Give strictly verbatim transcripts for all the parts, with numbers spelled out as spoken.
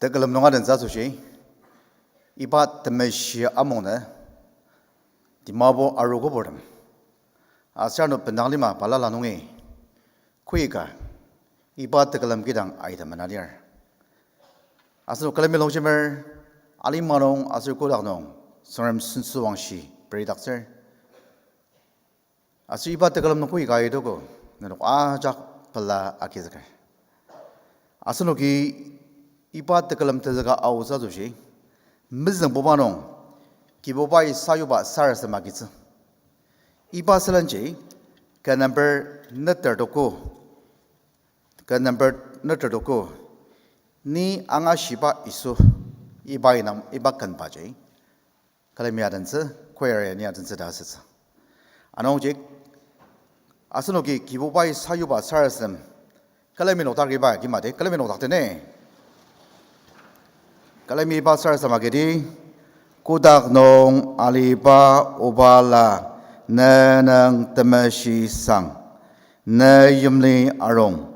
Tekülem nung adentsü asoshi, iba temeshi amungnü, Dimapur arogo purtem, aser ano bendang lima balala nungi, koika, iba tekülem kidang aita mena lir. Asenok külemi longjemer, alima nung aser kotak nung, Tsüngrem sentsüwangshi peridaktsür. Aser iba tekülem nung koika aitogo, nenok ajak pela agizüker. Asenoki iba tekülem tenzüka aotsü asoshi, mezüngbuba nung, Kibubai sayuba sarasadem agitsü. Iba sülenji, ken number neter tuku, ken number neter tuku, Ni Angashiba Yisu, iba inam, iba kenbaji külemi adentsü, choir-i ni adentsü ta asütsü. Anungji, asenoki Kibubai sayuba sarasadem külemi nokdaker iba kimadi, külemi nokdaktsü ni. Külemi iba sarasadem agidi, Kotak nung aliba Obala, ne nung temeshi sang, ne yimli arung.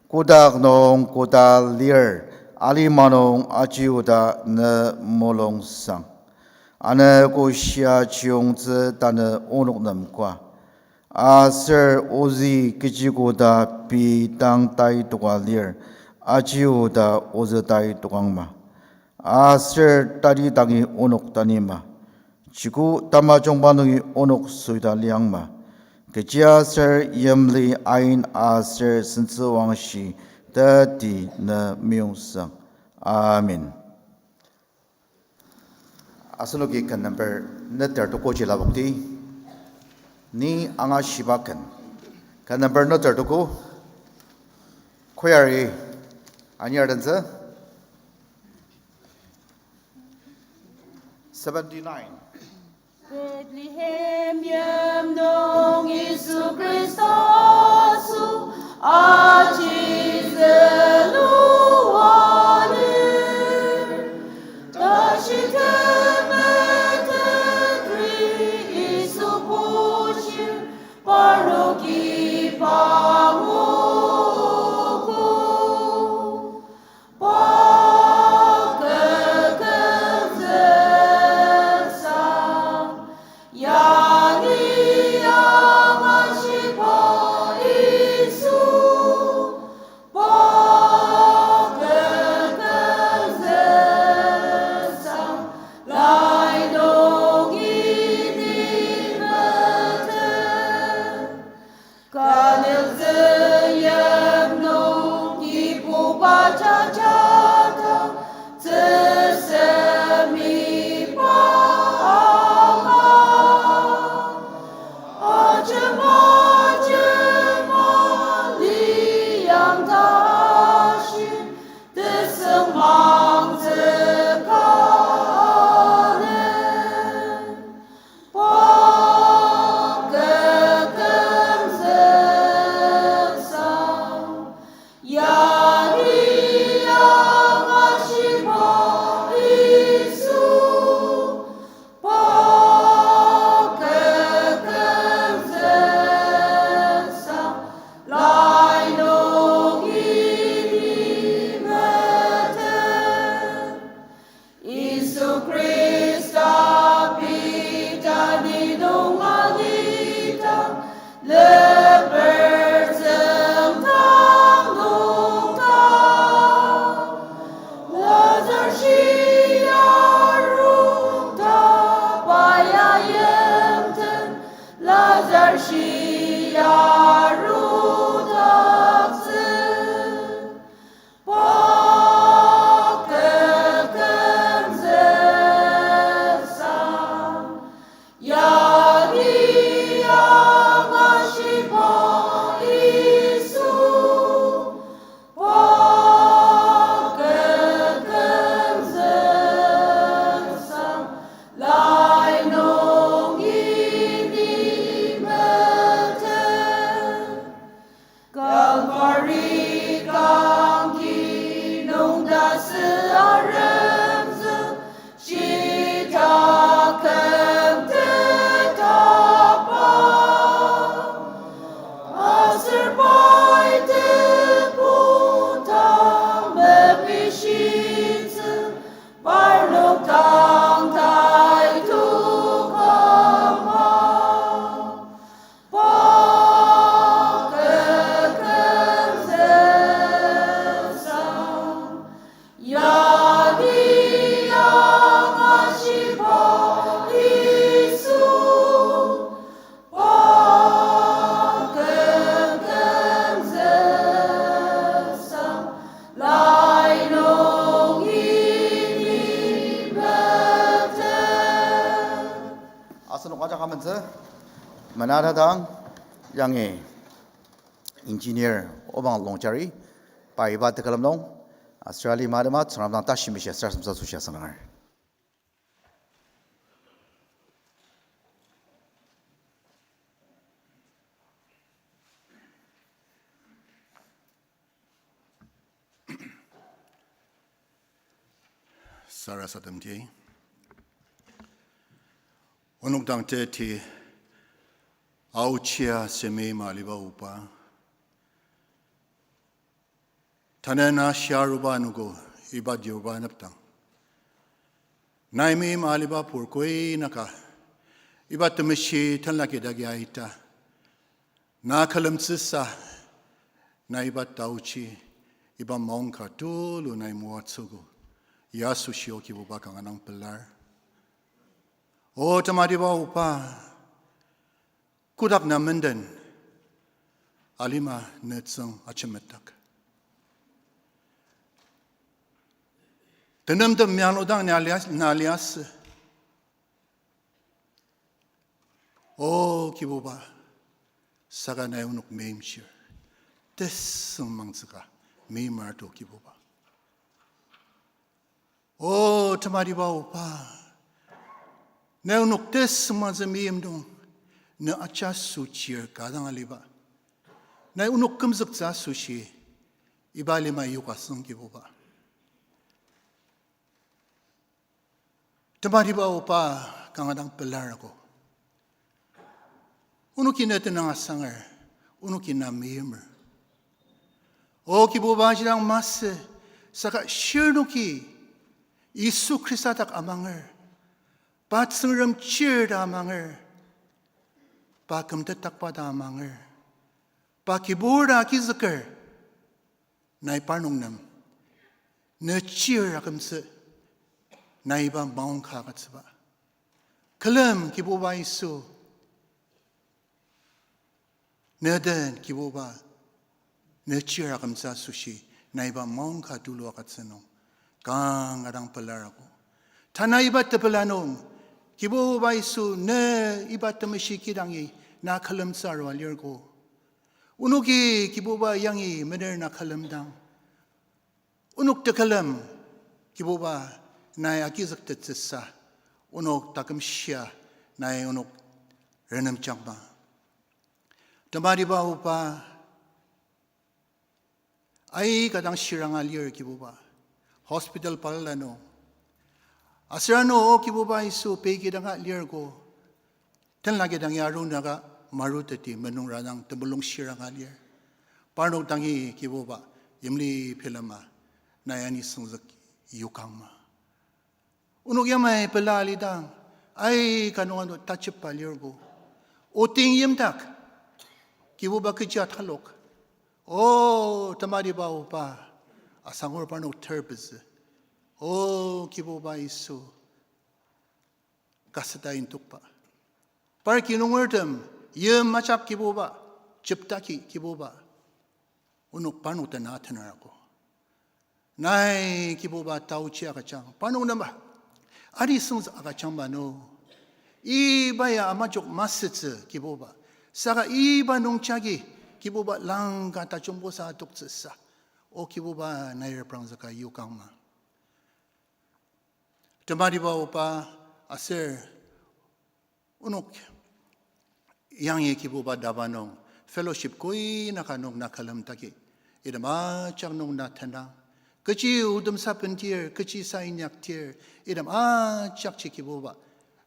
Kotak nung koda lir, alima nung aji oda ne mulung sang. Anogo shia chiyungtsü tanü onok nem koa. Aser ozü kechi koda pei dang tai toka lir, aji oda ozü tai tokangma. Aser tati dangi onok tanima. Chiko tamajungba nungi onok süita liangma. Kechiaser yimli ain aser sentsüwangshi teti ne meyong sang. Amen. Asenoki ken number neter tukuji lapokdi, Ni Angashiba ken. Ken number neter tuku, choir-i ani adentsü. Seventy-nine. Bethlehem yim nung Yisu Khrista asoshi aji zülua lir. Tashi temetetri Yisu bushir, parnoki pa nguogo. Pa kekenzüksang, yani angashiba Yisu. Pa kekenzüksang, Asenok ajak amentsü, menadadang, yangi engineer Obang Longchari, pa iba tekülem nung, aser alima atema Tsüngrem dang tashi mishia sarasademtsü asoshi asüngdanger. Sarasademdi. Onok dang teti aochia semi maliba oba. Tanü na shia aruba anogo iba diroba anepdang. Nai meim aliba pur koinaka, iba temeshi tenla kidagi aita. Na külemtsüsa, nai iba taochi, iba maongka tulu nai moatsüogo. Ya asoshi O Kibuba kanga dang pelar. O tematiba oba, kotak na menden, alima nütsüng ajemetak. Tenemtem miangludang na lia-, na liasü. O Kibuba, saka nai onok meimchir. Tesüngmangtsüka meimer to Kibuba. O tematiba oba, nai onok tesüngmangtsü meimdong, ne ajaso chir ka dang aliba. Nai onok kümzüktsü asoshi, iba lima yokasüng Kibuba. Tematiba oba kanga dang pelar ako. Onoki na tenüng asanger, onoki na meimer. O Kibuba jidang masü, saka shirnoki Yisu Khrista dak amanger, pa Tsüngrem chir ta amanger, pa kümtet takba ta amanger, pa kibur ta agizüker, nai parnok nem, ne chir akümtsü, nai iba maongka agütsüba. Külem Kibuba Yisu, ne den Kibuba, ne chir akümtsü asoshi, nai iba maongka tulu agütsü nung, kanga dang pelar ako. Tanü iba tepela nung, Kibuba Yisu, ne iba temeshi kidangi, na külemtsü arua lirko. Onoki Kibuba yangi mener na külemdang. Onok tekülem, Kibuba, nai agizüktettsüsa, onok taküm shia, nai onok renemjangma. Tematiba oba, aika dang shiranga lir Kibuba, hospital balala nung. Aser ano O Kibuba Yisu pei kidanga lirko, tenla kidangi arunaka maruteti menungra dang temulung shiranga lir. Parnok dangi Kibuba, yimli bilema, nai anisüngzük yokangma. Onok yamai pela alidang, aika nung ano tachipa lirbo. Oting yimdak, Kibuba kechi atalok. O tematiba oba, asangur parnok terpezü. O Kibuba Yisu, kaseta intokba. Par kinungertem, yim ajak Kibuba, jeptaki Kibuba. Onok parnok dena atenarako. Nai Kibuba taochi agüjang, parnok nema anisüngzük agüjangma no. Iba ya amajok masütsü Kibuba. Saka iba nungjagi Kibuba langka tajungbosa adoktsüsa. O Kibuba nai reprangzüka yokangma. Tematiba oba aser onok yangi Kibuba daba nung fellowship koinaka nung na külemdaki. Item ajak nung na tenang. Kechi otemsa bentir, kechi sa inyaktir, item ajakji Kibuba,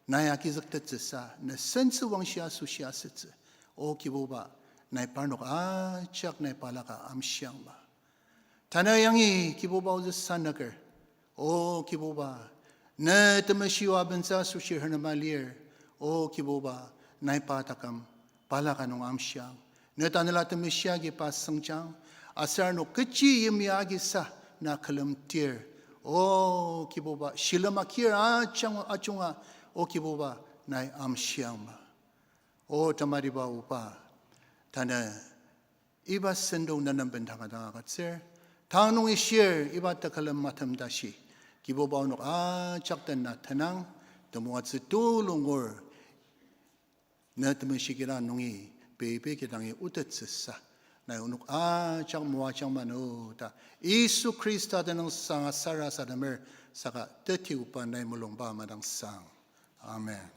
nai agizüktettsüsa, ne sentsü wangshia asoshi asütsü. O Kibuba, nai parnok ajak nai palaka amshiangma. Tanü yangi Kibuba ozü sanaker. O Kibuba, ne temeshia bentsü asoshi renema lir. O Kibuba, nai pa taküm, palaka nung amshiang. Ne tanela temeshi agi pa sengjang, aser ano kechi yimya agisa na külemtir. O Kibuba, shilem akir ajang ajunga, O Kibuba, nai amshiangma. O tematiba oba, tanü iba sentong nenem bendanga dang agütsür, tang nung ishir iba tekülem matem tashi, Kibuba onok ajak den na tenang, temoatsü tulu ngur, Ne temeshi kidang nungi, pei pei kidangi otettsüsa, nai onok ajak moajang mano ta, Yisu Khrista tenüng sanga sarasademer, saka tetiba nai mulungba madangsang. Amen.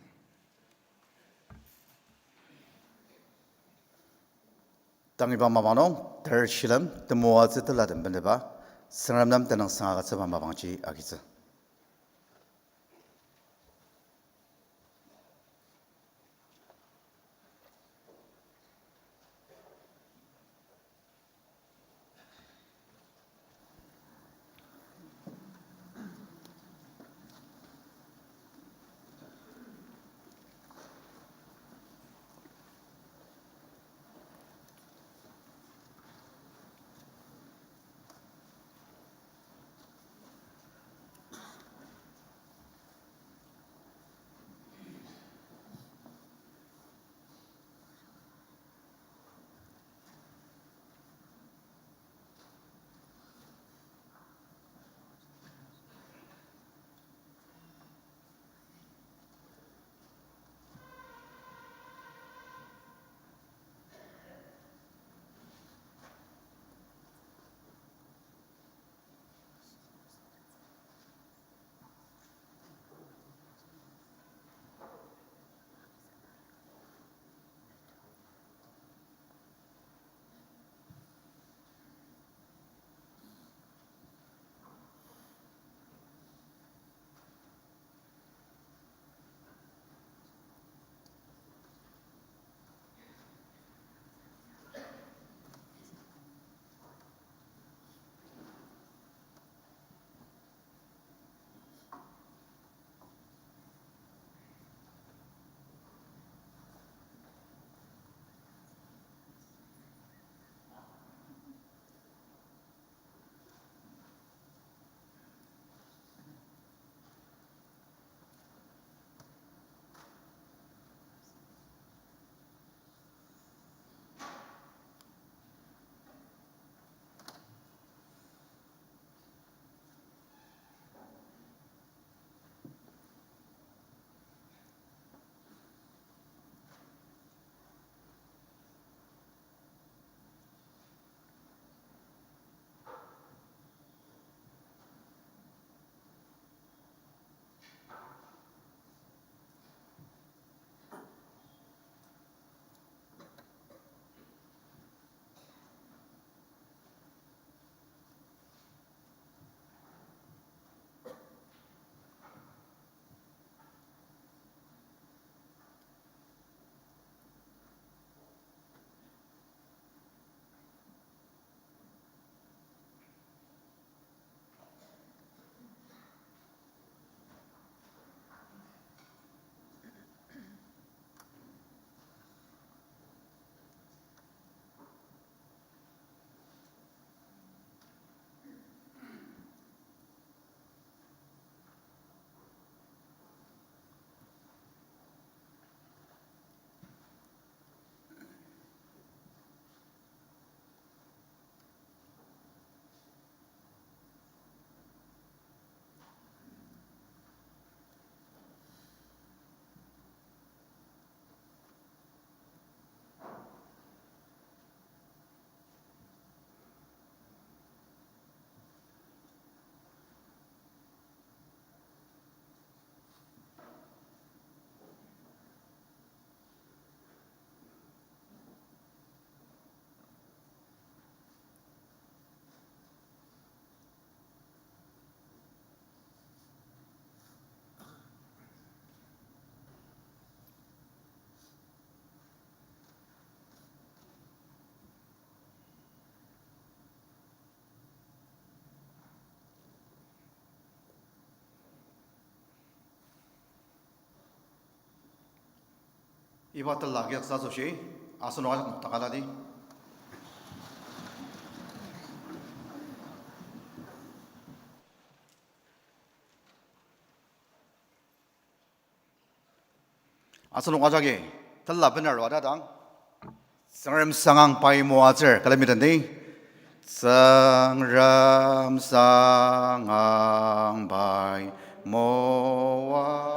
Tang iba mapang nung, ter shilem temoatsü telatem beneba, Tsüngrem nem tenüngsang agütsüba mapangji agitsü. Iba tela kiyak sa asoshi, asenok ajak nokdaka ladi. Asenok ajaki, tela bener arua ta dang. Tsüngrem sangang pai moatsür, külemi tendi. Tsüngrem sangang pai moatsür.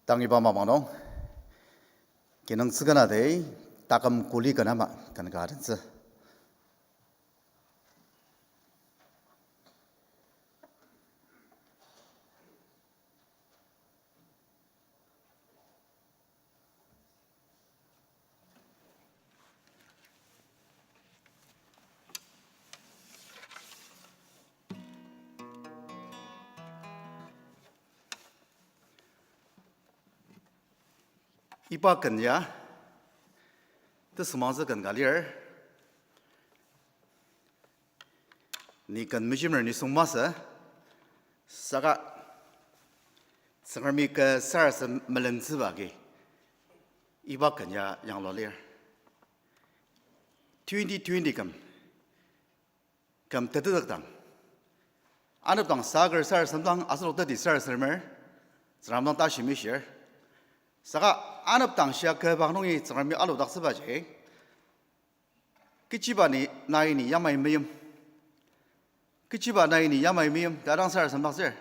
Tang iba mapang nung, kinungtsü ken adi, taküm kuli ken ama ken ka adentsü. Iba ken ya, tesümangtsü ken ka lir. Ni ken mejimer nisung masü, saka Tsüngremi kü sarasadem melentsüba agi iba ken ya yanglua lir. Twenty twenty küm, küm tetetdang, anepdang saker sarasademdang asenok teti sarasademer, Tsüngrem dang tashi mishir. Saka anepdang shia kübang nungi Tsüngremi aludaktsübaji, kechiba ni nai ni yamai meim, kechiba nai ni yamai meim ta dang sarasademdaktsür.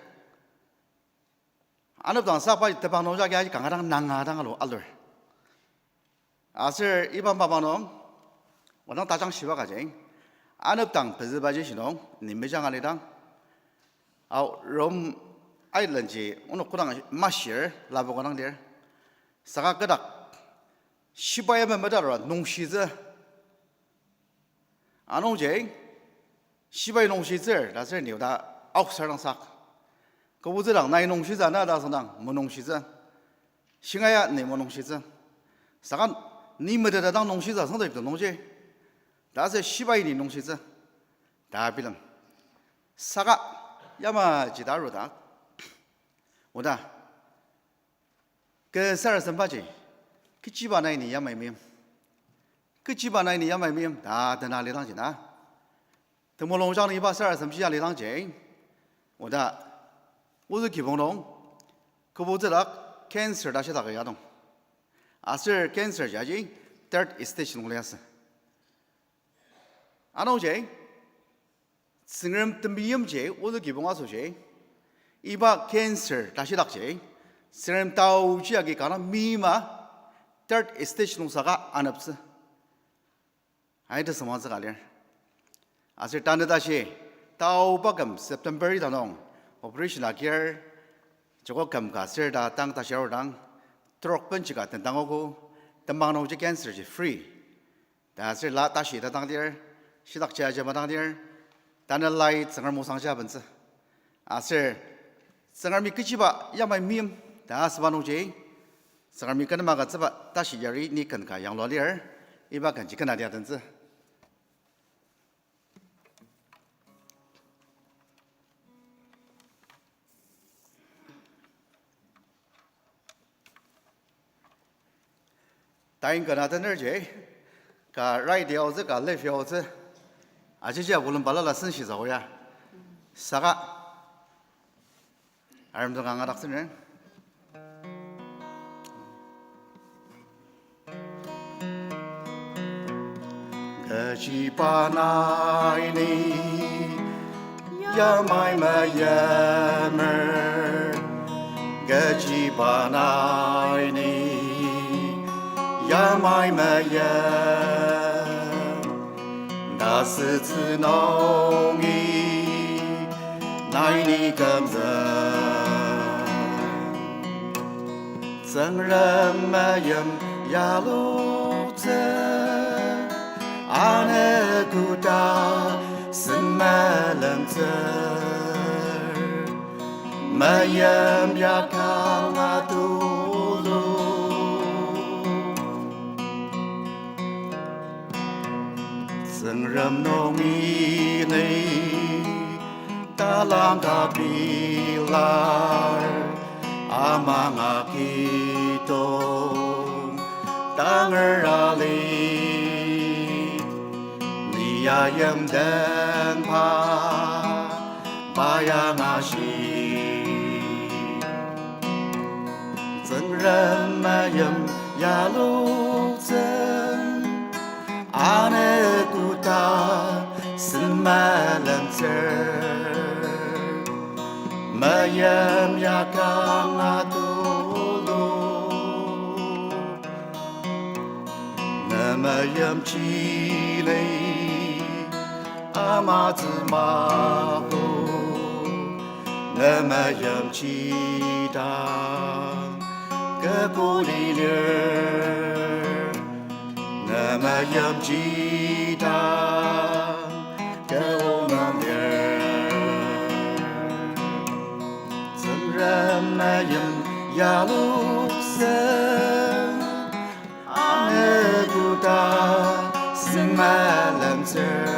Anepdang sakba tebang nung jagi aji kanga dang nanga dang alu alur. Aser iba mapang nung, odang tajang shiba kaji, anepdang pezübaji shinung, ni mejang alidang, au Rome Island ji onok kodang mashir labo kodang lir. Saka kü dak shibai ama medarua nungshitsü. Anungji, shibai nungshitsür, ta aser ni oda aoksar dang sak. Kübok tsüdang nai nungshitsü na ta asüngdang, menungshitsü. Shingaia ni menungshitsü. Saka ni meteta dang nungshitsü asüngdang ipdang nungji, ta aser shibai ni nungshitsü, ta bilem. Saka yamaji ta arudak, oda kü sarasadembaji, kechiba nai ni yamai meim, kechiba nai ni yamai meim ta tena alidangji na, temulung jang ni iba sarasademji alidangji, oda ozü kibong nung, kübok tsüdak cancer ta shitak yadong. Aser cancer ji aji third stage nung liasü. Anungji, Tsüngrem temeimji ozü kibong asoshi, iba cancer ta shidakji, Tsüngrem taoji agi kanga meima third stage nung saka aneptsü. Ai tesümangtsü ka lir. Aser tanü tashi, taoba küm September ita nung operation agir, joko küm ka sür ta tang tashi arudang, trok benjika tendangogo, temang nungji cancer ji free. Ta aser la tashi ta dang lir, shidakji ajema dang lir, tanü lai Tsüngrem osangja bentsü. Aser Tsüngremi kechiba yamai meim ta asüba nungji, Tsüngremi kenema agütsüba tashi yari ni ken ka yanglua lir, iba kenji ken adi adentsü. Tain ken atenerji, ka right yaotsü, ka left yaotsü, ajiji abulen balala senshitsü ya. Saka, arem dang angadaktsüner. Kechiba nai ni yamai meyemer, kechiba nai ni yamai meyem, ta sütsü nungi nai ni kümzük. Tsüngrem meim yalutsü, ane koda sen melentsür, meim ya kanga tulu. Tsüngrem nungi ni talangka pilar, amanga kidong tanger ali, ni ya yimdenba pa ya ngashi. Tsüngrem meim yalutsü, ane koda sen melentsür, meim ya kanga tulu. Meimchilei, amatsü mapang, ne meimchidang, kü kuli lir, ne meimchidang, kü onang lir. Tsüngrem meim yaloktsü, anüguda seng melemtsür,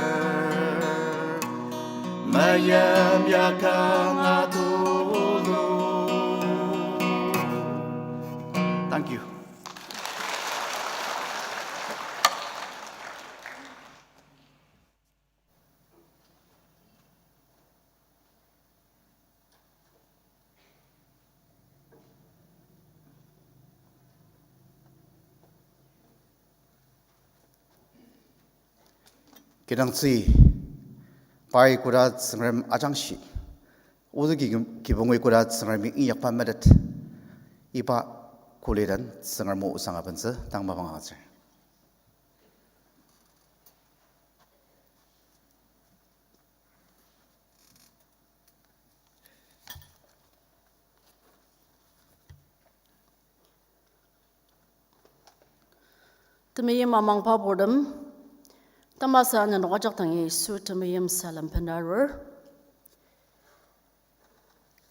meim yakanga tulu. Thank you. Kidangtsü pai koda Tsüngrem ajangshi, ozü ki-, kibongui koda Tsüngremi inyakba metet, iba kuli den Tsüngrem o osang abentsü tang mapang agütsür. Temeim amangba purtem, tamasa nenok ajak dangi Yisu temeim salem benarur.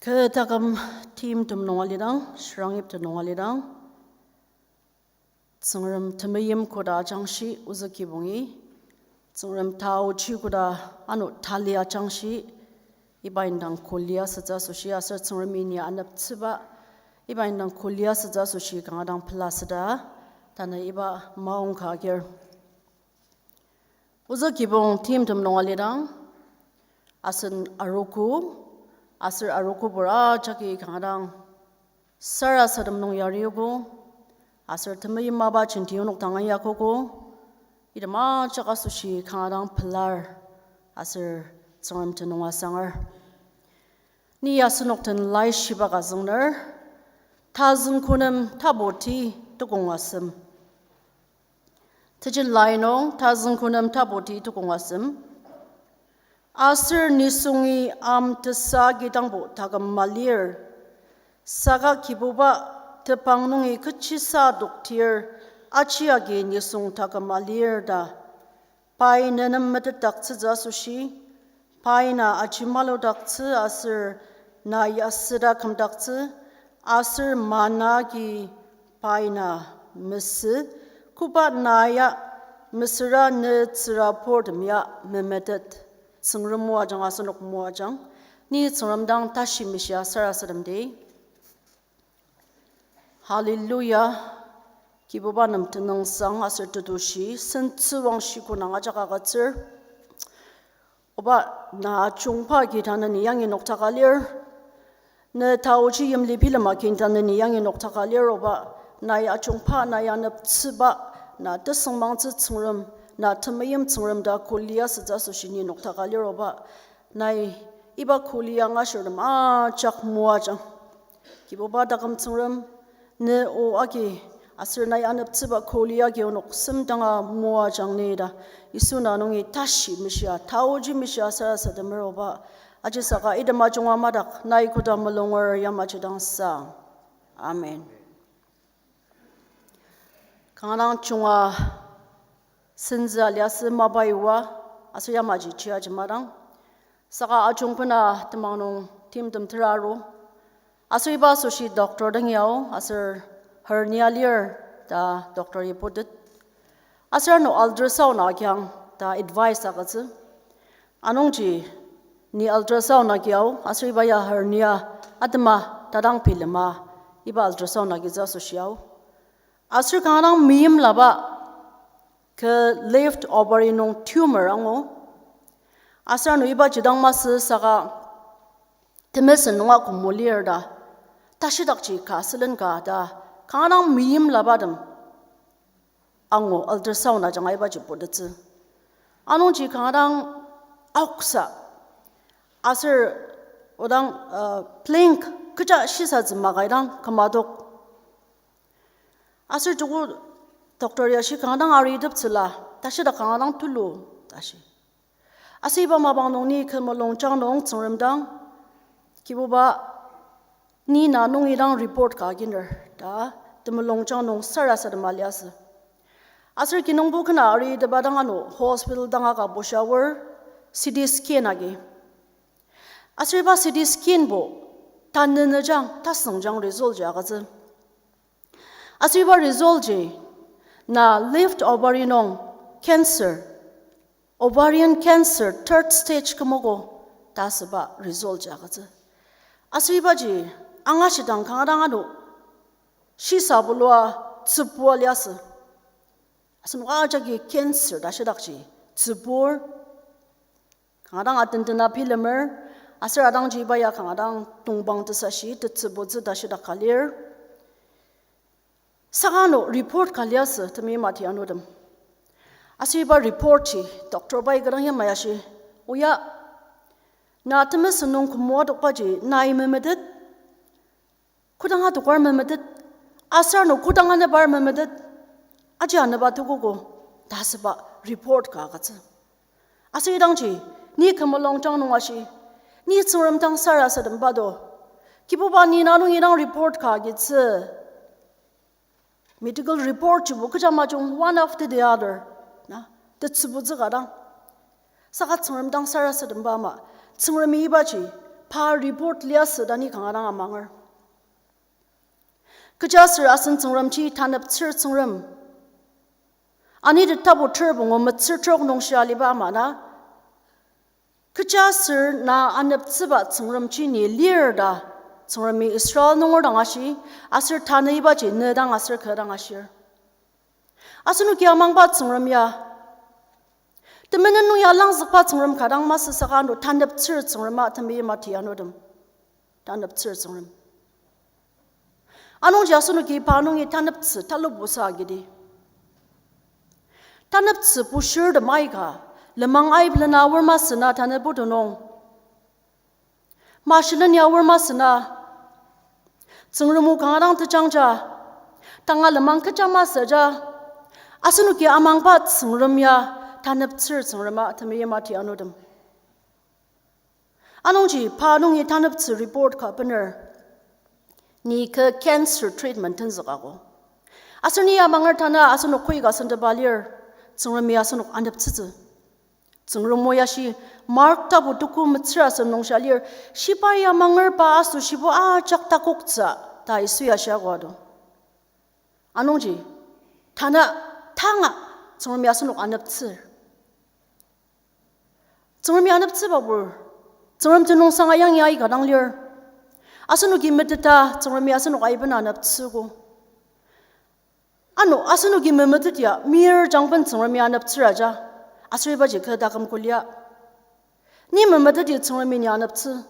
Kü taküm timtem nung alidang, shirang yiptem nung alidang, Tsüngrem temeim koda ajangshi ozü kibongi, Tsüngrem taochi koda ano tali ajangshi, iba indang kulia sütsü asoshi aser Tsüngremi ni aneptsüba, iba indang kulia sütsü asoshi kanga dang pela süda, tanü iba maong ka agir. Ozü kibong timtem nung alidang, asen arogo, aser arogobur ajaki kanga dang sarasadem nung yariogo, aser temeim mapa jenti onok dang inyakogo, item ajak asoshi kanga dang pelar, aser Tsüngrem tenüng asangar. Ni asenok den laishiba ka züngner, Tazüngkü nem Taputi tukong asem. Tejen lai nung Tazüngkü nem Taputi tukong asem. Aser nisungi am tesa kidangbo taküm malir, saka Kibuba tepang nungi kechisa adoktir, aji agi nisung taküm alir ta. Pai nenem metetdaktsütsü asoshi, pai na aji maludaktsü aser na yasüda kümdaktsü, aser manna agi pai na mesü, koba na ya mesüra ne tsüraburtem ya memetet. Tsüngrem moajang asenok moajang, ni Tsüngrem dang tashi meshia sarasademdi. Hallelujah. Kibuba nem tenüngsang aser tetushi, sentsüwangshi konang ajak agütsür. Oba na ajungba agi tanü ni yangi noktaka lir. Ne taochi yimli bilema agi tanü ni yangi noktaka lir, oba nai ajungba, nai aneptsüba, na tesüngmangtsü Tsüngrem, na temeim Tsüngrem ta kulia sütsü asoshi ni noktaka lir, oba nai iba kulia angashirtem ajak moajang. Kibuba taküm Tsüngrem, ne o agi, aser nai aneptsüba kuli agi onok semdanga moajang ni ta, Yisu na nungi tashi meshia, taoji meshia sarasademer oba, ajisaka item ajunga madak, nai koda mulunger yamaji dang sang. Amen. Kanga dang junga sentsü aliasü mapa oa, aser yamaji chia ji madang. Saka ajungpena temang nung timtem tera aru. Aser iba asoshi doctor dang yao, aser hernia lir ta doctor ibotet. Aser ano ultrasound na agiang ta advice agütsü. Anungji ni ultrasound na agi ao, aser iba ya hernia atema tadang bilema, iba ultrasound na agitsü asoshi ao. Aser kanga dang meimlaba kü left ovary nung tumor angu. Aser ano ibaji dang masü saka temesen nunga kümo lir ta, tashidakji ka sülen ka ta, kanga dang meimlabatem angu ultrasound ajanga ibaji botettsü. Anungji kanga dang aoksa, aser odang, uh, blank kecha shisatsü maka idang kümadok. Aser joko Doctor ya shi kanga dang ariteptsüla, tashi dak kanga dang tulu, ta shi. Aser iba mapang nung ni kü mulungjang nung Tsüngrem dang, Kibuba, ni na nungi dang report ka aginer, ta, temulungjang nung sarasadema liasü. Aser kinungpo kena aritepa dang ano hospital dang aka bushaor, C T scan agi. Aser iba C T scanbo, tanü nüjang, tasüngjang result ji agütsü. Aser iba result ji, na left ovary nung cancer, ovarian cancer third stage kümogo ta asüba result ji agütsü. Aser ibaji angashidang kanga dang ano shisa bulua tsübua liasü. Asenok ajaki cancer ta shidakji tsübur. Kanga dang atentena bilemer, aser adangji iba ya kanga dang tongpang tesashi tetsübutsü ta shidak ka lir. Saka ano report ka liasü temeim ati anutem. Aser iba report ji doctor pai kü dang yamai ashi, oya, na temesü nung kümoa adokbaji nai memetet, kodang adokar memetet, aser ano kodang anebar memetet, aji aneba tokogo, ta asüba report ka agütsü. Aser idangji, ni kü mulungjang nung ashi, ni Tsüngrem dang sarasademba do, Kibuba ni na nungi dang report ka agitsü. Medical report jibo kecha majung one after the other, na, tetsübutsü ka dang. Saka Tsüngrem dang sarasademba ama, Tsüngremi ibaji, pa report liasü ta ni kanga dang amanger. Kechiaser asen Tsüngremji taneptsür Tsüngrem. Anidi tapu ter pungu metsür trok nung shia aliba ama na, kechiaser na aneptsüba Tsüngremji ni lir ta, Tsüngremi Israel nunger dang ashi, aser tanü ibaji ne dang aser kü dang ashir. Asenoki amangba Tsüngrem ya, temenen nung ya langzükba Tsüngrem ka dang masü saka ano taneptsür Tsüngrema temeim ati anutem. Taneptsür Tsüngrem. Anungji asenoki pa nungi taneptsü talupusa agidi. Taneptsü pushirtem aika, lenmang aiblena aor masü na tanü putu nung. Mashilen ya aor masü na, Tsüngrem o kanga dang tejangja, tanga lenmang kecha masü ja, asenoki amangba Tsüngrem ya, taneptsür Tsüngrema temeim ati anutem. Anungji pa nungi taneptsü report ka bener. Ni kü cancer treatment tenzükago. Aser ni amanger tanü asenok koi ka sentepa lir, Tsüngremi asenok aneptsütsü. Tsüngrem o yashi Mark tapu tuku metsür asem nung shia lir, shibai amanger pa asoshibo ajak takoktsü ta Yisu ya shiago ado. Anungji, tanü tanga Tsüngremi asenok aneptsür. Tsüngremi aneptsüba pur, Tsüngrem tenüngsang ayangi aika dang lir. Asenoki meteta Tsüngremi asenok aiben aneptsüogo. Ano asenoki memetet ya mir jangben Tsüngremi aneptsür aja, aser ibaji kü taküm kulia. Ni memetet ya Tsüngremi ni aneptsü.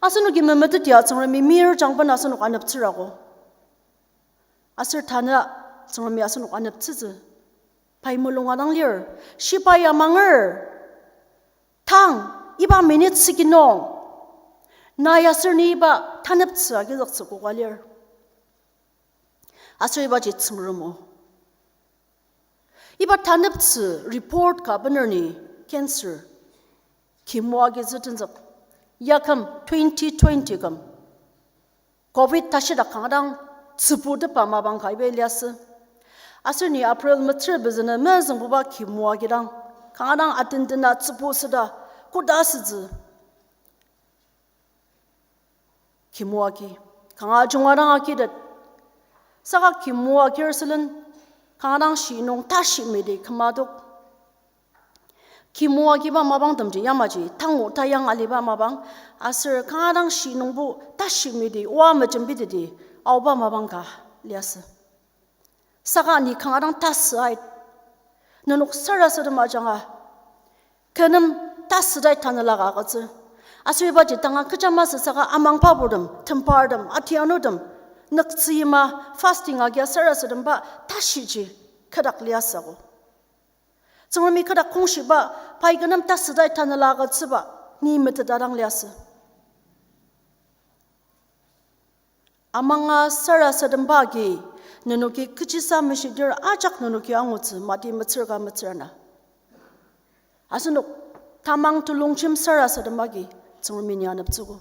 Asenoki memetet ya Tsüngremi mir jangben asenok aneptsürago. Aser tanü Tsüngremi asenok aneptsütsü. Pai mulunga dang lir, shibai amanger. Tang, iba minute siki nung, na ya aser ni iba taneptsü agizüktsü koka lir. Aser ibaji Tsüngrem o. Iba taneptsü report ka bener ni cancer, chemo agitsü tenzük. Yaküm twenty twenty küm covid tashidak kanga dang tsübutepa mapang ka iba liasü. Aser ni April metsür bezünü mezüngbuba chemo agi dang, kanga dang atendena tsübu süda, koda sütsü. Chemo agi, kanga junga dang agitet. Saka chemo agir sülen, kanga dang shi nung tashi midi kümadok. Chemo agiba mapangtemji yamaji tangu tayang aliba mapang, aser kanga dang shi nungbo tashi midi oa mejembiteti aoba mapang ka liasü. Saka ni kanga dang tasü ait. Nenok sarasadem ajanga, kü nem tasüdai tanela ka agütsür. Aser ibaji tanga kecha masü saka amangba purtem, tempartem, atianutem, nüktsüyima fasting agia sarasademba tashiji kü dak liasüogo. Tsüngremi kü dak kongshiba, pai kü nem tasüdai tanela agütsüba, ni meteta dang liasü. Amanga sarasademba agi, Nenoki kechisa meshidir ajak nenoki angutsü, Mati metsür ka metsür ana. Asenok tamang telongjem sarasadem agi Tsüngremi ni aneptsüogo.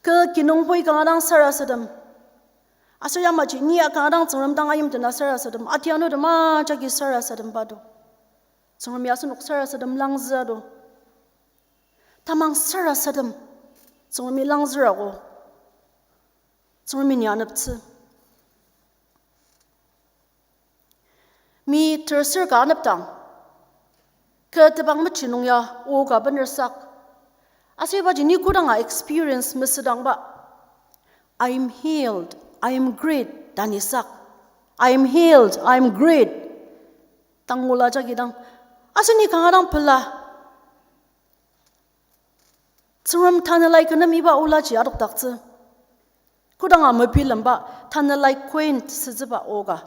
Kü kinungpoi kanga dang sarasadem. Aser yamaji ni ya kanga dang Tsüngrem dang ayimdena sarasadem. Atianutem ajaki sarasademba do. Tsüngremi asenok sarasadem langzüa do. Tamang sarasadem Tsüngremi langzürago. Tsüngremi ni aneptsü. Mi tersür ka anepdang, kü tebang mechi nung ya o ka bener sak. Aser ibaji ni kodanga experience mesüdangba, "I am healed, I am great," ta ni sak. "I am healed, I am great." Tangula jagi dang. Aser ni kanga dang pela. Tsüngrem tanelai kü nem iba olaji adokdaktsü. Kodanga mebilemba tanelai quaint sütsüba o ka.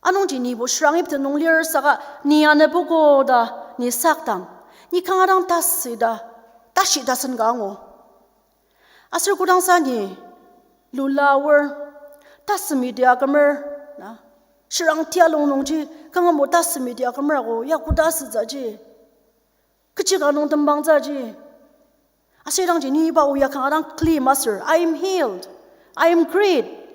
Anungji nibo shirang ipte nung lir saka ni anepogo ta ni sakdang, ni kanga dang tasü ta, tashi tasen ka angu. Aser kodangsa ni lula aor, tasümiti akümer, na, shirang tialong nungji kangamo tasümiti akümer ako, ya koda asütsüji. Kechi ka nung tembangtsüji. Aser idangji ni iba o ya kanga dang claim aser, "I am healed. I am great."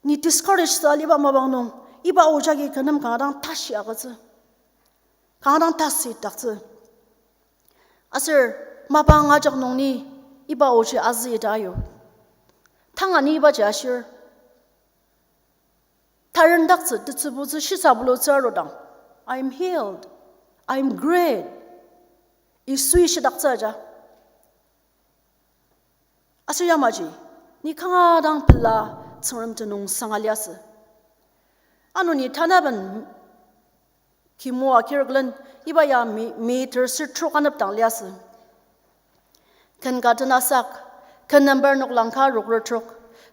Ni discourage sa liba mapang nung, iba o jagi kü nem kanga dang tashi agütsü. Kanga dang tasüdaktsü. Aser mapang ajak nung ni iba oji azü ita ayu. Tanga ni ibaji ashir. Tarendaktsü, tetsübutsü, shisa bulutsü arudang, "I am healed. I am great." Yisui shidaktsü aja. Aser yamaji, ni kanga dang pela Tsüngrem tenüng sanga liasü. Ano ni tanaben kimoa kirklen iba ya mi, mi tersür trok anepdang liasü. Ken ka tenasak, ken number noklang ka rokür trok.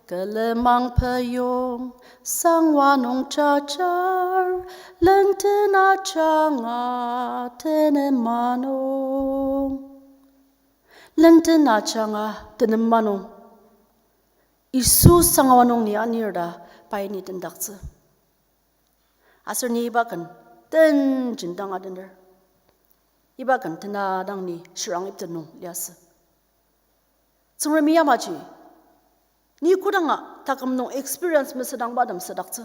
Külemang peyong, sangwa nung jajar, lenden ajanga tenem manung. Lenden ajanga tenem manung. Yisu sangwa nung ni anir ta pai ni tendaktsü. Aser ni iba ken tenjin dang adener. Iba ken tena dang ni shirang ipte nung liasü. Tsüngremi yamaji, ni kodanga taküm nung experience mesüdangba tem südaktsü.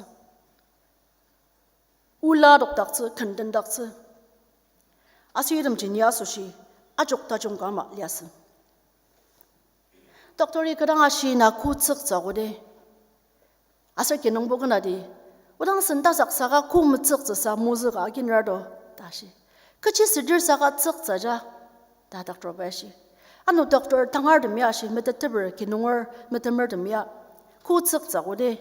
Ola adokdaktsü, ken tendaktsü. Aser itemji ni asoshi ajok tajung ka ama liasü. Doctori kü dang ashi na ko tsüktsü koda. Aser kinungbo kena di, odang sen tasak saka ko metsüktsüsa mozü ka akinra do, ta shi. Kechi südir saka tsüktsü ja, ta doctor bai shi. Ano doctor tangar tem ya shi, meteteper kinunger metemer tem ya, ko tsüktsü koda.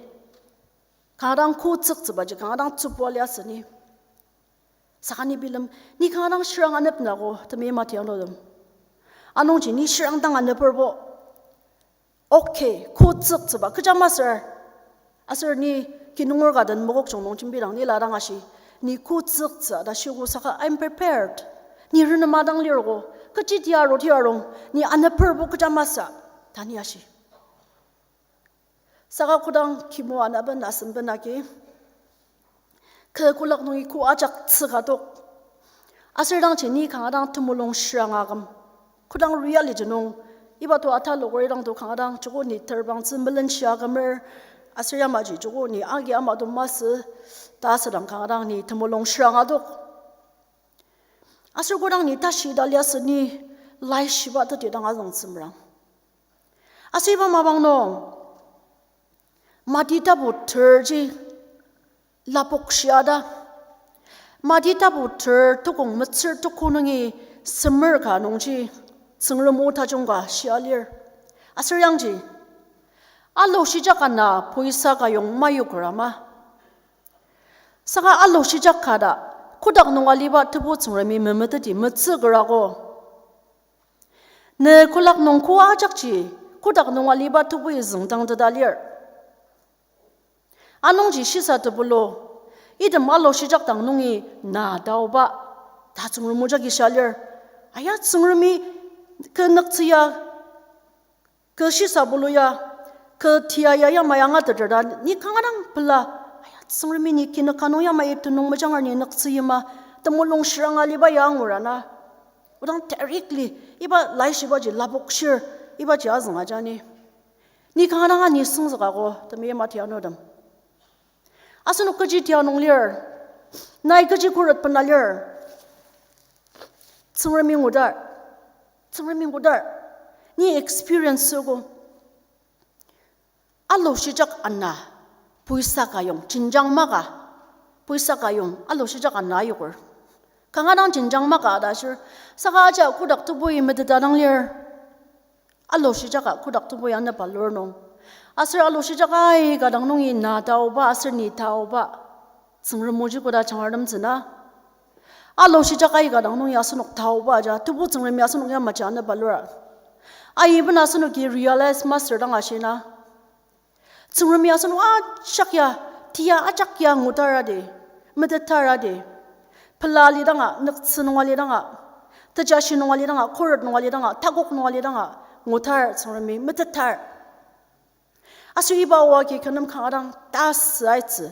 Kanga dang ko tsüktsübaji kanga dang tsübua liasü ni. Saka ni bilem, ni kanga dang shirang anepnako, temi mati anodem. Anungji ni shirang dang aneperbo, okay, ko tsüktsüba kecha masür. Aser ni kinunger ka den mokokjung nung jembidang ni la dang ashi, ni ko tsüktsü ta shiogo saka, "I'm prepared." Ni renema dang lirgo, kechi tia ro tia rong, ni aneperbo kecha masü, ta ni ashi. Saka kodang kimo anaben asemben agi, kü kolak nungi ko ajak tsüka tok. Aser dangji ni kanga dang temulung shirang aküm. Kodang reality nung, iba to ataloker idang to kanga dang joko ni terbangtsü melenshia akümer, aser yamaji joko ni agi ama to masü, ta asüdang kanga dang ni temulung shirang adok. Aser kodang ni tashi ita liasü ni laishiba teti dang azüngtsü merang. Aser iba mapang nung, Mati tapu terji lapok shiada. Mati tapu ter tukong metsür tuku nungi semer ka nungji Tsüngrem o tajung ka shia lir. Aser yangji, alo shijak ana poisa ka yong mayuker ama. Saka alo shijak ka ta, kotak nung aliba Tebu Tsüngremi memeteti metsükerago. Ne kolak nung ko ajakji, kotak nung aliba Tebui züngdangteta lir. Anungji shisa tepelo, item alo shijak dang nungi na taoba, ta Tsüngrem o jagi shia lir. Aya Tsüngremi kü nüktsü ya, kü shisa bulu ya, Kü tia ya yamai angateter ta, ni kanga dang pela, aya, Tsüngremi ni kinük ka nung yamai tenüng mejanger ni nüktsü yima, temulung shiranga liba ya angur ana. Odang directly, iba laishibaji lapokshir, ibaji azünga jani. Ni kanga dang ani süngzüka ko, temeim atianutem. Asenok kechi tia nung lir, nai kechi khuret bena lir. Tsüngremi ngudar, Tsüngremi ngudar, ni experience süogo. Aloshijak ana, puisa ka yong, jenjang maka, puisa ka yong, aloshijak ana ayoker. Kanga dang jenjang maka ta ashir, saka aja kotak tebui meteta dang lir. Aloshijaka kotak tebui anepalur nung. Aser aloshijak aika dang nungi na taoba, aser ni taoba. Tsüngrem oji koda jangartem tsüna. Aloshijak aika dang nungi asenok taoba aja, tebu Tsüngremi asenok yamaji anepalura. Aiben asenoki realize master dang ashina. Tsüngremi asenok ajak ya, tia ajak ya ngutara di, metetara di. Pela lidanga, nüktsü nunga lidanga, tejashi nunga lidanga, khuret nunga lidanga, takok nunga lidanga, ngutar Tsüngremi metetar. Aser iba oa ki kü nem kanga dang tasü aitsü,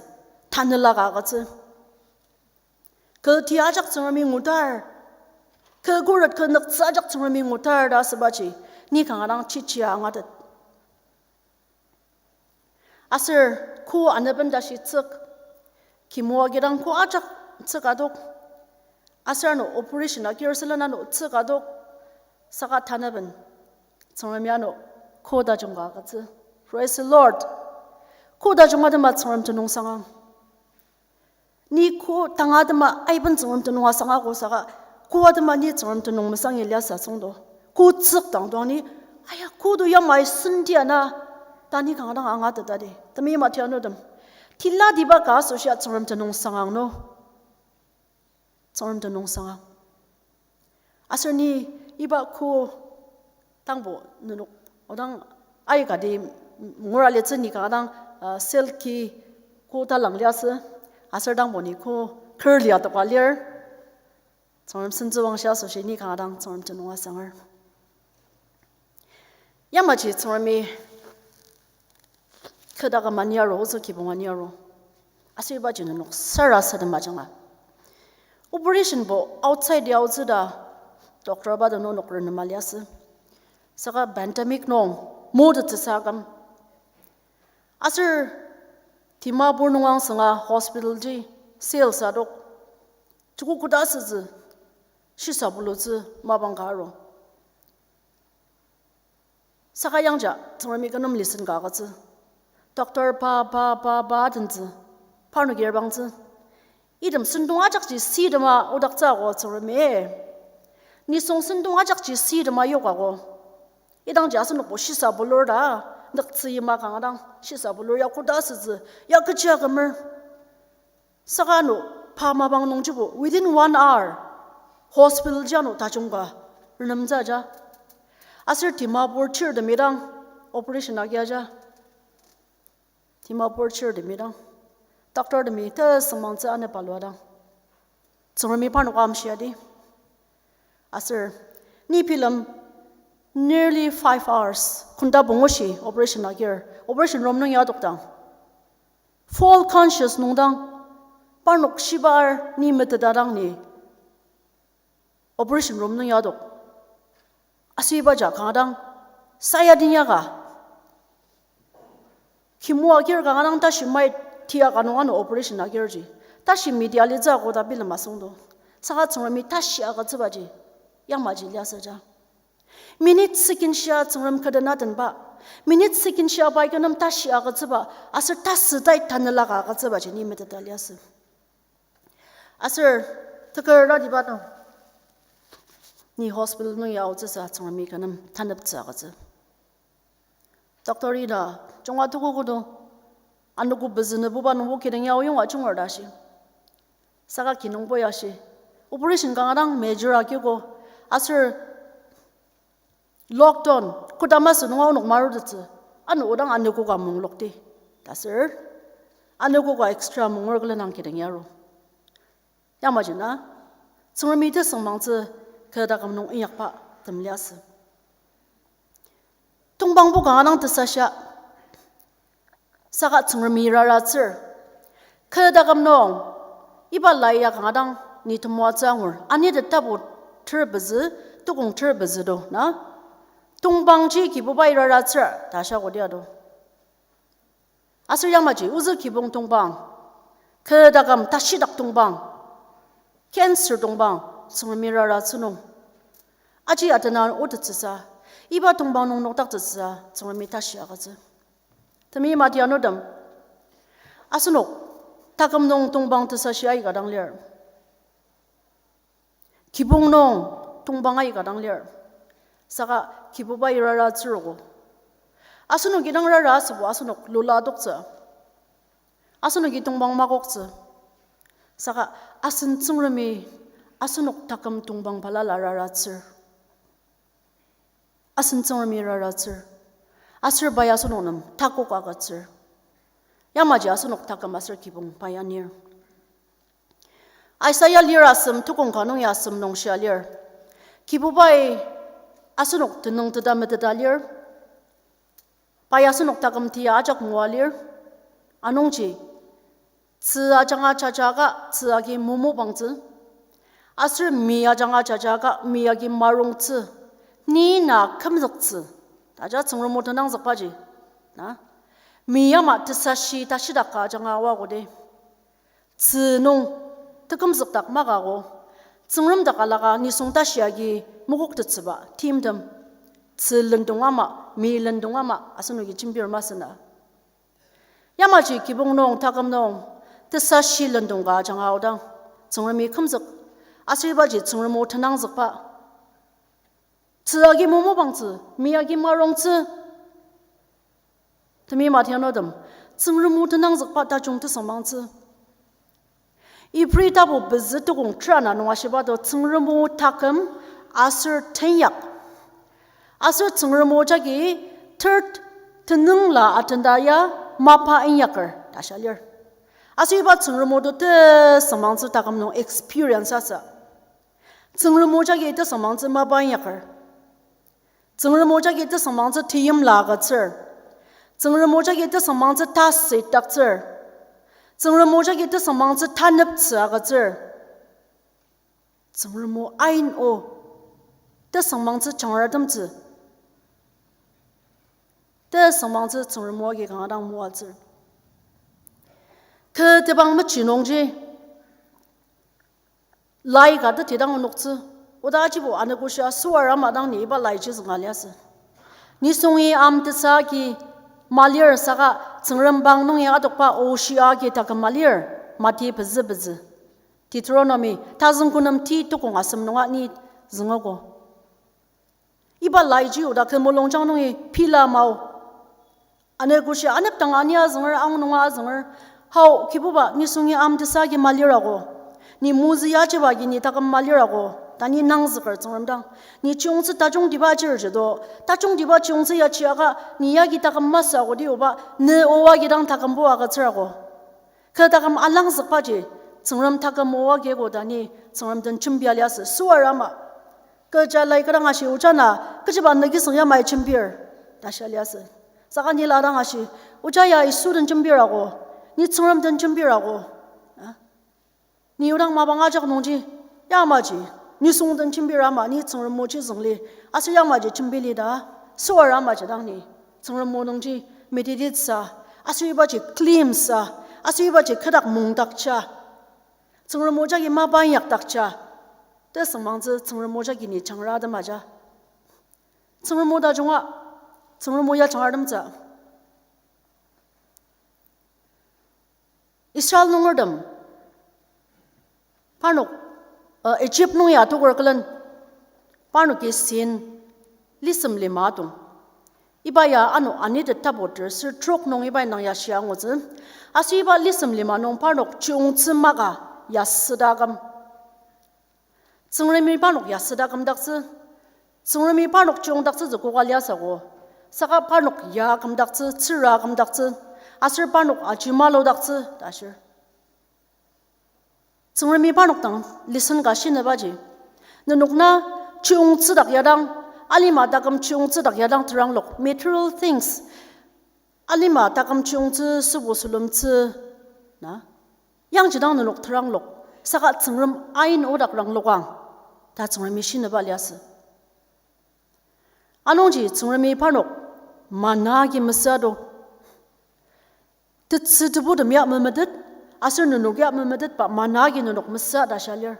tanela ka agütsü. Kü tia ajak Tsüngremi ngutar, kü khuret kü nüktsü ajak Tsüngremi ngutar ta asübaji, ni kanga dang chichia angatet. Aser ko aneben tashi tsük, kimoa kidang ko ajak tsük adok. Aser ano operation agir sülen ano tsük adok. Saka tanaben, Tsüngremi ano ko tajung ka agütsü. Praise the Lord. Ko tajung atema Tsüngrem tenüng sangang. Ni ko tanga atema aiben Tsüngrem tenüng asanga ko saka, ko atema ni Tsüngrem tenüng mesangi liasü asüngdo. Ko tsük dang dang ni, aya, ko do yamai senti ana, ta ni kanga dang angateta di. Temeim atianutem, tilatiba ka asoshia Tsüngrem tenüng sangang no. Tsüngrem tenüng sangang. Aser ni iba ko tangbo nenok odang aikati ngura litsü ni kanga dang, uh, silk-i ko talang liasü. Aser tangbo ni ko kür lia toka lir. Tsüngrem sentsüwangshi asoshi ni kanga dang Tsüngrem tenüng asanger. Yamaji Tsüngremi kü taküm ani aru, otsü kibong ani aru. Aser ibaji nenok sarasadem ajanga. Operation bo outside ya aotsü ta doctor ba do nenok renema liasü. Saka pandemic nung motettsüsa aküm. Aser Dimapur nung angsanga hospital ji sales adok. Joko koda asütsü, shisa bulutsü mapang ka aru. Saka yangja Tsüngremi kü nem listen ka agütsü. Doctor pa, pa, pa, pa adentsü. Parnoki erbangtsü. Item sentong ajakji sidema odaktsü ako Tsüngremi. Nisung sentong ajakji sidema yok ako. Idangji asenokbo shisa bulur ta, nüktsü yima kanga dang shisa bulur ya koda asütsü, ya kechi akümer. Saka ano pa mapang nungjibo within one hour hospital ji ano tajung ka renemtsü aja. Aser Dimapur chirtemi dang operation agi aja. Dimapur chirtemi dang doctortemi tesüngmangtsü anepalua dang, Tsüngremi parnok amshiadi. Aser ni bilem nearly five hours, kunda pungu shi operation agir, operation room nung ya adokdang, full conscious nung dang, parnok shibar ni meteta dang ni operation room nung ya adok. Aser ibaji kanga dang sayadinyaka kimoa agir kanga dang tashi mai tia ka nung ano operation agirji, tashi media litsü koda bilem asüngdo. Saka Tsüngremi tashi agütsübaji yamaji liasü ja. Minute second shia Tsüngrem kü den atenba, minute second shia pai kü nem tashi agütsüba, aser tasü tai tanela ka agütsübaji ni meteta liasü. Aser teker radiba nung, ni hospital nung ya aotsüsa Tsüngremi kü nem taneptsü agütsü. Doctor ina junga tuku kodo, anogo bezünebuba nungbo kidang ya oyonga junger ta shi. Saka kinungbo ya shi, operation kanga dang major agiko, aser lockdown, kodama sü nunga onok marutettsü, ano odang anogo ka munglokdi ta ser, anogo ka extra munger külen ang kidang yaro. Yamaji na, Tsüngremi tesüngmangtsü kü taküm nung inyakba tem liasü. Tongpangbo kanga dang tesashia, Saka Tsüngremi raratsür. Kü taküm nung, iba lai ya kanga dang ni temoatsü angur. Anite tapu ter pezü, tukong ter pezü do, na? Tongpangji Kibubai raratsür, ta shia kodi ado. Aser yamaji, ozü kibong tongpang, kü taküm tashidak tongpang, cancer tongpang, Tsüngremi raratsü nung. Aji atena otettsüsa, iba tongpang nung nokdaktsüsa, Tsüngremi tashi agütsü. Temeim atianutem, asenok taküm nung tongpang tesashi aika dang lir. Kibong nung tongpang aika dang lir. Saka Kibubai raratsürogo. Asenoki dang rara asübo asenok lula adoktsü. Asenoki tongpang makoktsü. Saka asen Tsüngremi asenok taküm tongpang balala raratsür. Asen Tsüngremi raratsür. Aser pai asenok nem takok agütsür. Yamaji asenok taküm aser kibong pai anir. Isaiah lir asem tukong ka nung ya asem nung shia lir. Kibubai asenok tenüng teta meteta lir. Pai asenok taküm tia ajak ngua lir. Anungji, tzü ajanga jajaka tzü agi momo bangtsü. Aser mi ajanga jajaka mi agi marongtsü. Ni na kümzüktsü. Taja Tsüngrem o tenangzükbaji, na? Mi ama tesashi tashidaka ajanga aoa kodi. Tzü nung tekümzükdak makago, Tsüngrem dak alaka nisung tashi agi mokoktettsüba timtem. Tzü lendong ama, mi lendong ama asenoki jembir masü na. Yamaji kibong nung taküm nung tesashi lendong ka ajanga aodang, Tsüngremi kümzük. Aser ibaji Tsüngrem o tenangzükba. Tzü agi momo bangtsü, mi agi marongtsü. Temeim atianutem, Tsüngrem o tenangzükba tajung tesüngmangtsü. Ibri tapu pezü tukong ter ana nung ashiba to Tsüngrem o taküm aser tenyak. Aser Tsüngrem o jagi third tenüngla atenda ya mapa inyaker ta shia lir. Aser iba Tsüngrem o to tesüngmangtsü taküm nung experience asü. Tsüngrem o jagi tesüngmangtsü mapa inyaker. Tsüngrem o jagi tesüngmangtsü teimla agütsür. Tsüngrem o jagi tesüngmangtsü tashi taktsür. Tsüngrem o jagi tesüngmangtsü taneptsü agütsür. Tsüngrem o ain o tesüngmangtsü jangratemtsü. Tesüngmangtsü Tsüngrem o agi kanga dang moatsür. Kü tebang mechi nungji lai ka tetidang onoktsü. Oda ajibo anogoshia süar ama dang ni iba laiji zünga liasü. Nisungi amtesa agi malir saka Tsüngrem bang nungi adokba oshi agi taküm malir, Mati pezü pezü. Deuteronomy, tazüngkunemti tukong asem nunga ni züngogo. Iba laiji oda kü mulungjang nungi pila mao. Anogoshia anepdang ania azünger, ang nunga azünger. Hao, Kibuba, nisungi amtesa agi malirago. Ni mozü yachiba agi ni taküm malirago. Ta ni nangzüker Tsüngrem dang. Ni chiyungtsü tajungtiba achirjido. Tajungtiba chiyungtsü yachiaka ni yagi taküm masü agodi oba, ne oa agi dang takümbo agütsürago. Kü taküm alangzükbaji, Tsüngrem taküm o agi koda ni Tsüngrem den jembia liasü süar ama. Kecha lai kü dang ashi, ojana, kechiba nükisüng yamai jembir ta shia liasü. Saka ni la dang ashi, oja ya Yisu den jembirago, ni Tsüngrem den jembirago. A? Ni odang mapang ajak nungji, yamaji, nisung den jembir ama ni Tsüngrem oji züngli, aser yamaji jembi li ta, süar amaji dang ni Tsüngrem o nungji meditate sa, aser ibaji claim sa, aser ibaji kü dak mungdakja, Tsüngrem o jagi mapa inyakdakja, tesüngmangtsü Tsüngrem o jagi ni jangra atemaja. Tsüngrem o tajunga, Tsüngrem o ya jangratemtsü. Israel nungertem, parnok, uh, Egypt nung ya toker külen, parnoki sin lisem lima atong. Iba ya ano Anitet tapu ter ser trok nung iba indang ya shia angutsü. Aser iba lisem lima nung parnok chiyungtsü maka ya süda aküm. Tsüngremi parnok ya süda kümdaktsü. Tsüngremi parnok chiyungdaktsütsü koka liasü ko. Saka parnok ya kümdaktsü, tsüra kümdaktsü, aser parnok aji maludaktsü ta shir. Tsüngremi parnok dang lesson ka shinübaji, nenok na chiyungtsüdak yadang, alima taküm chiyungtsüdak yadang teranglok, material things, Alima taküm chiyungtsü, sübu sülemtsü, na? Yangji dang nenok teranglok, saka Tsüngrem ain odak ranglokang, ta Tsüngremi shinüba liasü. Anungji Tsüngremi parnok manna agi mesüa do. Tetsü tebutem ya memetet, aser nenok ya memetetba manna agi nenok mesüa ta shia lir.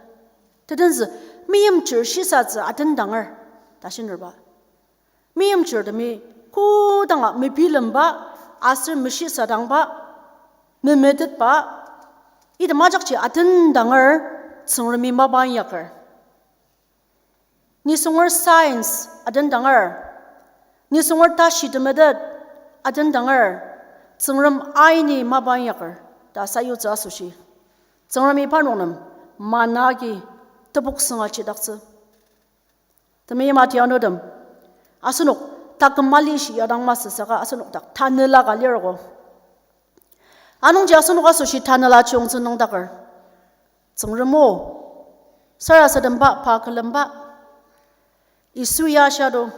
Tetenzü, meimchir shisatsü atendanger, ta shinerba. Meimchirtemi kodanga mebilemba, aser meshisadangba, memetetba, item ajakji atendanger, Tsüngremi mapa inyaker. Nisunger science atendanger, nisunger tashi temetet atendanger, Tsüngrem aini mapa inyaker, ta sayutsü asoshi, Tsüngremi parnok nem manna agi tepok sünga chidaktsü. Temeim atianutem, asenok taküm mali shi yadang masü saka asenok dak tanela ka lirgo. Anungji asenok asoshi tanela chiyungtsü nüngdaker. Tsüngrem o, sarasademba, pa külemba, Yisu ya shia do,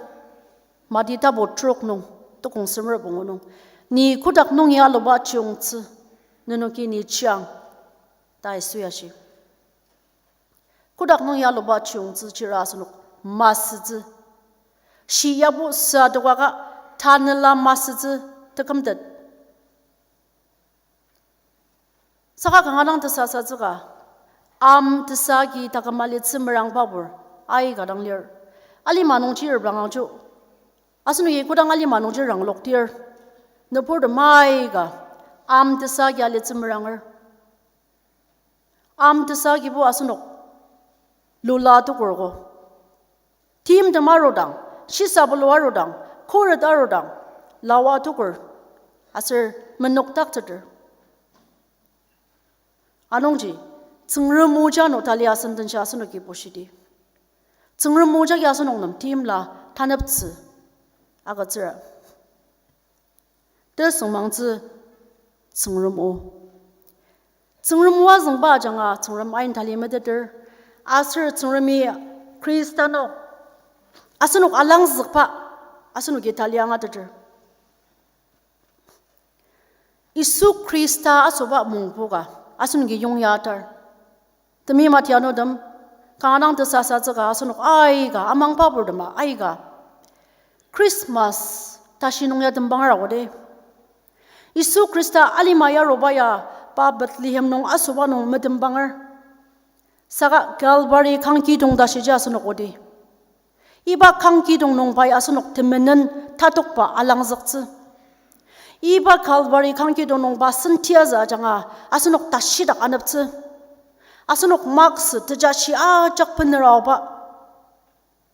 Mati tapu trok nung, tukong semer pungu nung, ni kotak nungi aluba chiyungtsü nenoki ni chiang, ta Yisu ya shi. Kotak nungi aluba chiyungtsü chira asenok masütsü. Shi yabo süa tokaka tanela masütsü tekümtet. Saka kanga dang tesasatsüka, am tesagi taküm alitsü merangba pur, aika dang lir. Alima nungji reprangangjo. Asenoki kodang alima nungji rangloktir, nüburtem aika am tesagi alitsü meranger. Am tesagibo asenok lula tokurgo. Timtem arudang, shisabulu arudang, khuret arudang, lawa tokur, aser menokdakteter. Anungji, Tsüngrem o ja no tali asen denshi asenoki bushidi. Tsüngrem o jagi asenok nem timla taneptsü agütsüra. Tesüngmangtsü Tsüngrem o. Tsüngrem o azüngba ajanga Tsüngrem ain tali meteter. Aser Tsüngremi Khrista nung asenok alangzükba asenoki tali angateter. Yisu Khrista asoba mungpoka asenoki yongya atar. Temeim atianutem, kanga dang tesasatsüka asenok aika amangba purtema aika Christmas tashi nung ya tembanger akodi. Yisu Khrista alima yaruba ya pa Bethlehem nung asoba nung metembanger. Saka Calvary kangkidong tashiji asenok odi. Iba kangkidong nung pai asenok temenen tatokba alangzüktsü. Iba Calvary kangkidong nung pa sentiazü ajanga asenok tashidak aneptsü. Asenok maksü tejashi ajak beneraoba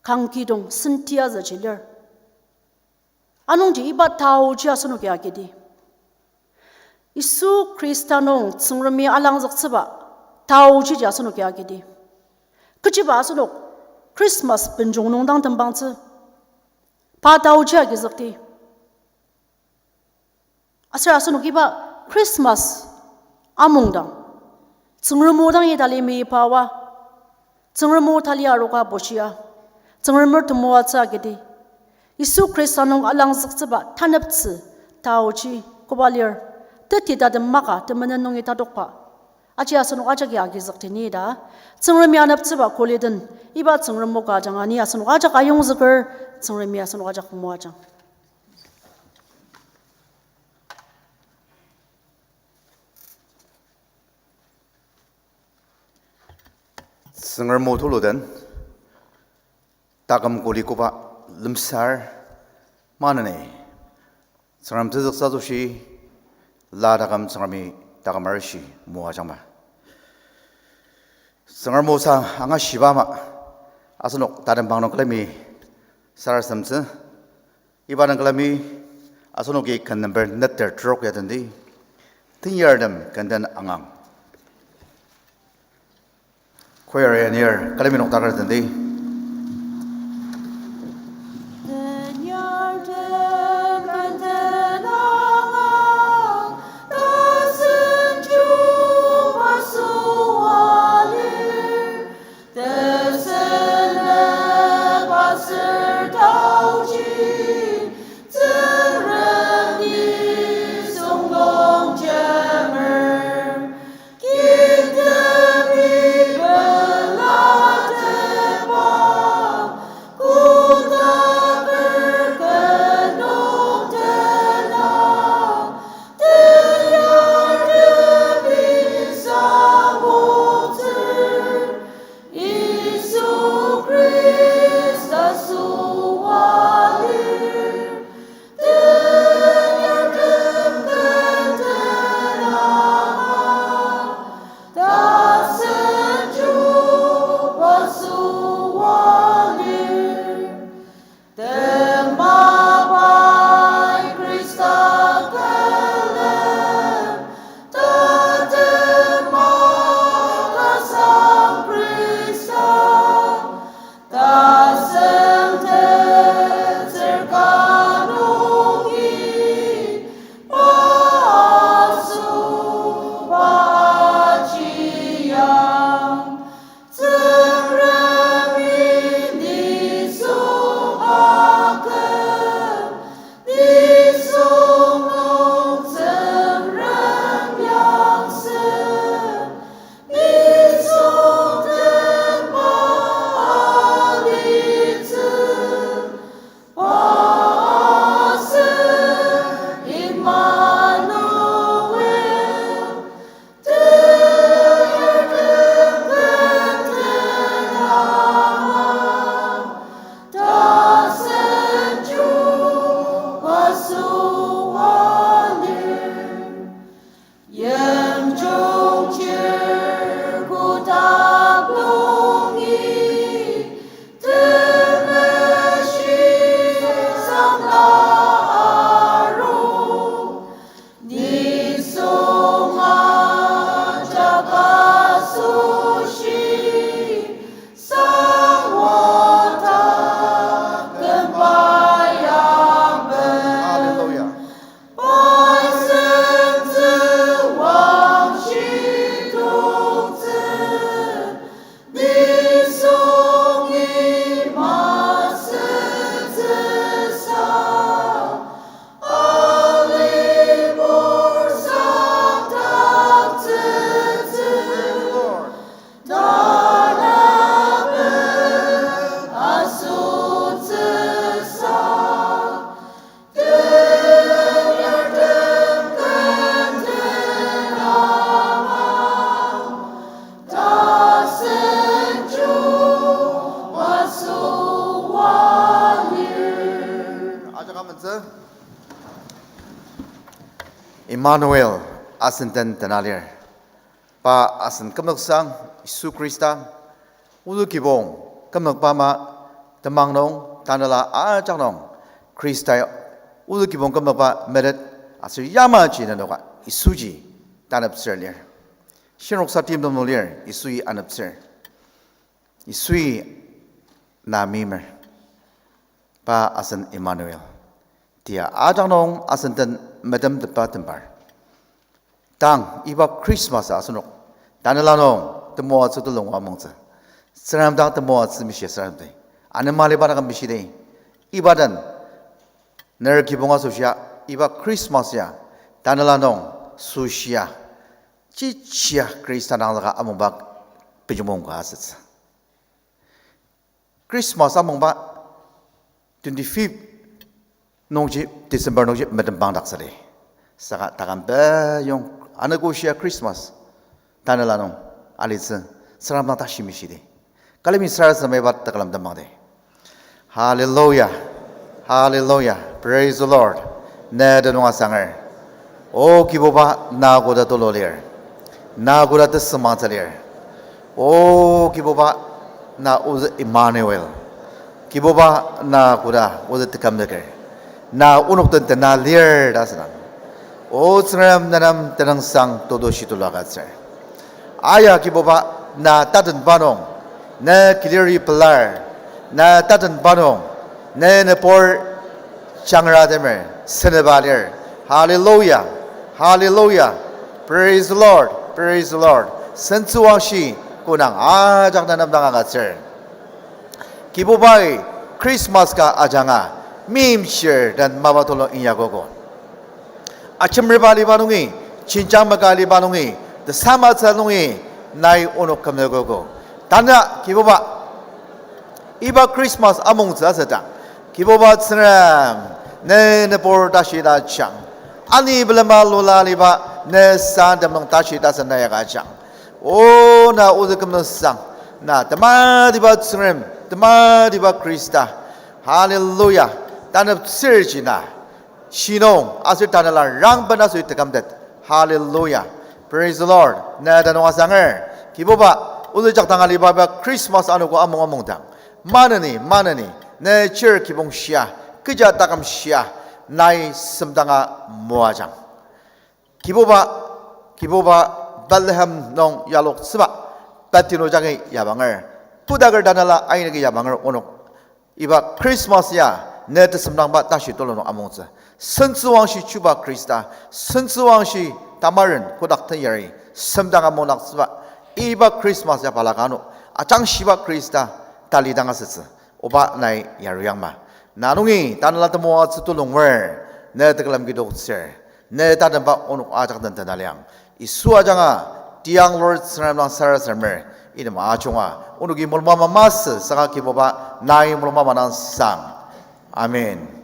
kangkidong sentiazüji lir. Anungji iba taoji asenoki agidi. Yisu Khrista nung Tsüngremi alangzüktsüba taoji ji asenoki agidi. Kechiba asenok Christmas benjong nung dang tembangtsü, pa taoji agizükdi. Aser asenok iba Christmas amungdang, Tsüngrem o dang idali meyipawa, Tsüngrem o tali aroka bushia, Tsüngremer temoatsü agidi. Yisu Khrista nung alangzüktsüba taneptsü taoji koba lir, teti tatem maka temenen nungi tatokba. Aji asenok ajaki agizükdi ni ta, Tsüngremi aneptsüba kuli den, iba Tsüngrem o ka ajanga ni asenok ajak ayongzüker, Tsüngremi asenok ajak moajang. Tsüngrem o tulu den, taküm kuli koba lemsar maneni, Tsüngrem tezüksa asoshi, la taküm Tsüngremi taküm arishi moajangma. Tsüngrem o sa angashiba ama, asenok tatembang nung külemi sarasademtsü, iba nung külemi asenoki ken number neter terok ya tendi, Tenyartem Kenden Angang. Choir anir külemi nokdaker tendi. Emmanuel asen den tena lir. Pa asen kümnüksang Yisu Khrista, ozü kibong kümnükba ama temang nung tanela ajak nung Khristai ozü kibong kümnükba metet aser yamaji nenoka Yisuji taneptsür lir. Shinroksa timtem nung lir Yisui aneptsür. Yisui na meimer. Pa asen Emmanuel. Tia ajak nung asen den metemtetba tembar. Tang iba Christmas asenok tanela nung temoatsü tulung amongtsü. Tsüngrem dang temoatsü mishia süra de. Anema liba dang mishi de. Iba den ner kibong asoshia, iba Christmas ya tanela nung süshia, chichia Khrista dang züka amongba pejemong ka asütsü. Christmas amongba twenty-fifth nungji, December nungji metembang daktsüdi. Saka takam peyong anogo shia Christmas tanela nung alitsü, Tsüngrem dang tashi mishidi. Külemi sarasadema iba tekülem temangdi. Hallelujah. Hallelujah. Praise the Lord. Ne tenüng asanger. O Kibuba, na koda tulu lir. Na koda tesüngmangtsü lir. O Kibuba, na ozü Emmanuel. Kibuba, na koda ozü tekümteker. Na onok den tena lir ta asüdang, O Tsüngrem, ne nem tenüngsang tetushi tulu agütsür. Aya Kibuba, na tatenba nung ne kilir pelar, na tatenba nung ne nübur jangratemer senüba lir. Hallelujah. Hallelujah. Praise the Lord. Praise the Lord. Sentsüwangshi kü nung ajak ne nem dang agütsür. Kibubai Christmas ka ajanga meimchir den mapa tulu inyakogo. Ajemerba aliba nungi, jenjang maka aliba nungi, tesamatsü nungi, nai onok kümzükogo. Tanü Kibuba, iba Christmas amongtsü asüdang, Kibuba Tsüngrem, ne nübur tashi tajang. Ani bilema lula aliba ne sandem nung tashi tasen na yaka jang. O na ozü kümnüsang, na tematiba Tsüngrem, tematiba Khrista. Hallelujah. Taneptsürji na shinung aser tanela rangben asü tekümtet. Hallelujah. Praise the Lord. Ne tenüng asanger. Kibuba, ozü jakdang aliba iba Christmas anogo amung amungdang, maneni, maneni ne chir kibong shia, kecha taküm shia, nai semdanga moajang. Kibuba, Kibuba, Bethlehem nung yaloktsüba peti nung jagi yabanger, pudaker tanela ainiagi yabanger onok. Iba Christmas ya ne tesemdangba tashi tulu nung amongtsü. Sentsüwangshi chuba Khrista, sentsüwangshi tamaren kodak teyari semdang amongdaktsüba iba Christmas ya balaka ano ajangshiba Khrista talidang asütsü. Oba nai yaruyangma. Na nungi tanela temoatsü tulunger, ne tekülem kidoktsür, ne tatemba onok ajak den tena liang. Yisu ajanga tiang Lord Tsüngrem dang sarasademer, item ajunga onoki mulungba ama masü saka Kibuba nai mulungba ama dang sang. Amen.